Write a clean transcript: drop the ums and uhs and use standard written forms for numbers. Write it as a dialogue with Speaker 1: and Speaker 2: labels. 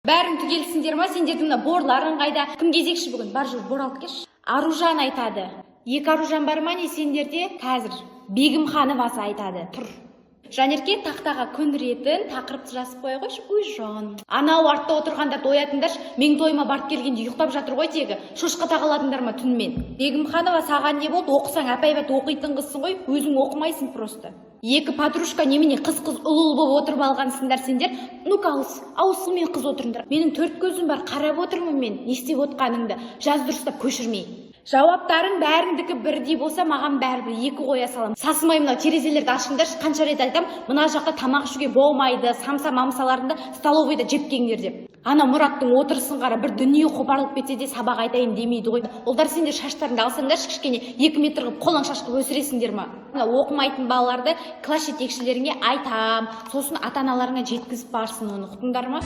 Speaker 1: Бәрің түгелсіңдер ма? Сендердің мына борларың қайда? Кім кезекші бүгін? Бар, жүр, бор алып келші. Аружан айтады. Екі Аружан бар ма, не сендерде? Қазір Бегімхановасы айтады. Тұр, Жанерке, тақтаға күн ретін, тақырыпты жазып қоя қойшы. Ой, жан, анау артта отырғандарды оятыңдаршы. Менің тойыма барып келгенде ұйықтап жатыр ғой тегі. Шошқа тағаладыңдар ма түнімен? Бегімханова, саған не болды? Оқысаң, әп әйбат оқитын қызсың ғой, өзің оқымайсың просто. Екі подружка немене, қыз қыз, ұл ұл болып отырып алғансыңдар сендер? Ну-ка, ауыс, ауыс мен қыз отырыңдар. Менің төрт көзім бар, қарап отырмын мен не істеп отқаныңды. Жаз дұрыстап, көшірмей. Жауаптарың бәріңдікі бірдей болса, маған бәрібір, екі қоя саламын. Сасымай, мынау терезелерді ашыңдаршы. Қанша рет айтамын, мына жақта тамақ ішуге болмайды, самса мамсаларыңды столовыйда жеп келіңдер деп. Ана Мұраттың отырысын қара, бір дүние қопарылып кетсе де, сабақ айтайын демейді ғой. Ұлдар, сендер шаштарыңды алсаңдаршы кішкене, 2 метр қылып, қолаң шаш қылып өсіресіңдер ма? Мына оқымайтын балаларды класс жетекшілеріңе айтам, сосын ата аналарыңа жеткізіп барсын оны, ұқтыңдар ма?